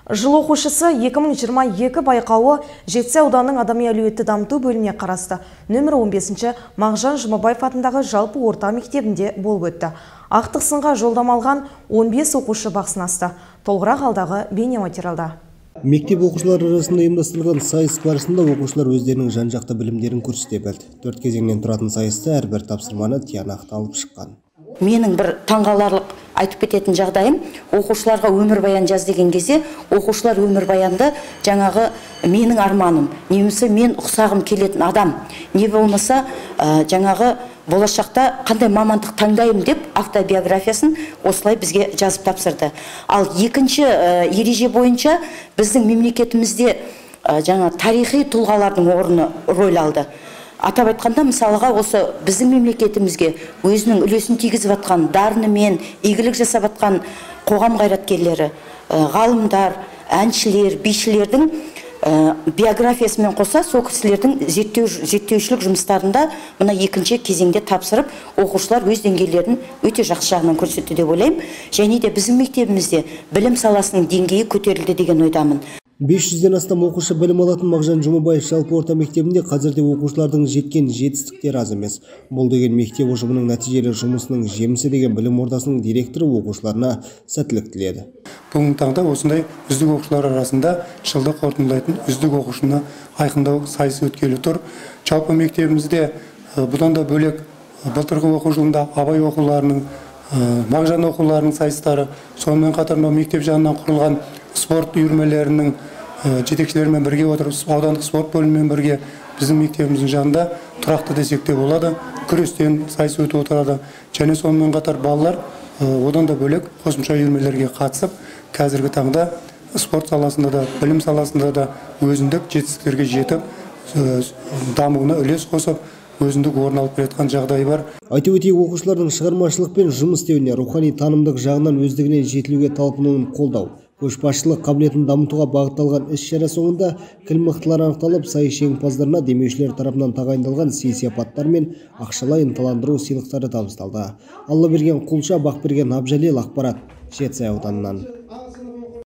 Жыл оқушысы 2022 байқауы Жетісай ауданының адами әлеуетті дамыту бөліміне қарасты нөмір 15-ші Мағжан Жұмабаев атындағы жалпы орта мектебінде болып өтті. Ақтық сынға жолдама алған 15 оқушы бақ сынасты. Толығырақ алдағы бейнематериалда. Мектеп оқушылары арасында ұйымдастырылған сайыс барысында оқушылар өздерінің жан-жақты білімдерін көрсете білді. 4 кезеңнен тұратын сайыста әрбір тапсырманы тиянақты алып шыққан. Менің бір таңғаларлық айтып кететін жағдайым, оқушыларға өмірбаян жаз деген кезде, оқушылар өмірбаянды жаңағы менің арманым, немесе мен ұқсағым келетін адам, не болмаса жаңағы болашақта қандай мамандық таңдаймын деп автобиографиясын осылай бізге жазып тапсырды. Ал екінші ереже бойынша біздің мемлекетімізде жаңа тарихи тұлғалардың орны рөл алды. Атап айтқанда, мысалға, осы біздің мемлекетімізге өзінің үлесін тигізіп жатқан, дарынымен игілік жасап жатқан қоғам қайраткерлері, ғалымдар, әншілер, бишілердің биографиясымен қоса сол кісілердің зерттеушілік жұмыстарында мына екінші кезеңде тапсырып, оқушылар өз деңгейлерін өте жақсы жағынан көрсетті деп ойлаймын. Және де біздің мектебімізде білім саласының деңгейі көтерілді деген ойдамын. 500-ден астам оқушы білім алатын Мағжан Жұмабаев жалпы орта мектебінде қазірде оқушылардың жеткен жетістіктері аз емес. Бұл деген мектеп ұжымының нәтижелі жұмысының жемісі деген білім ордасының директоры оқушыларына сәттілік тіледі. Бүгінгі таңда осындай үздік оқушылар арасында жылды қорытындылайтын үздік оқушыны айқындау сайысы өткелі тұр. Жалпы мектебімізде бұдан да бөлек былтырғы оқу жылында Абай оқуларының, Мағжан оқуларының сайыстары, сонымен қатар мектеп жанынан құрылған спорт үйірмелерінің жетекшілерімен бірге отырып, аудандық спорт бөлімімен бірге біздің мектебіміздің жанында тұрақты десек те болады, күрестен сайыс өтіп отырады. Және сонымен қатар балалар одан да бөлек қосымша үйірмелерге қатысып, қазіргі таңда спорт саласында да, білім саласында да өзіндік жетістіктерге жетіп, дамуына үлес қосып, өзіндік орын алып келе жатқан жағдайы бар. Айтып өтейік, оқушылардың шығармашылықпен жұмыс істеуіне, рухани танымдық жағынан өздігінен жетілуге талпынуын қолдау, көшбасшылық қабілетін дамытуға бағытталған іс-шара соңында кіл мықтылар анықталып, сайыс жеңімпаздарына демеушілер тарапынан тағайындалған сый-сияпаттар мен ақшалай ынталандыру сыйлықтары табысталды. Аллаберген Құлша, Бақберген Абжалил, ақпарат, Жетісай ауданынан.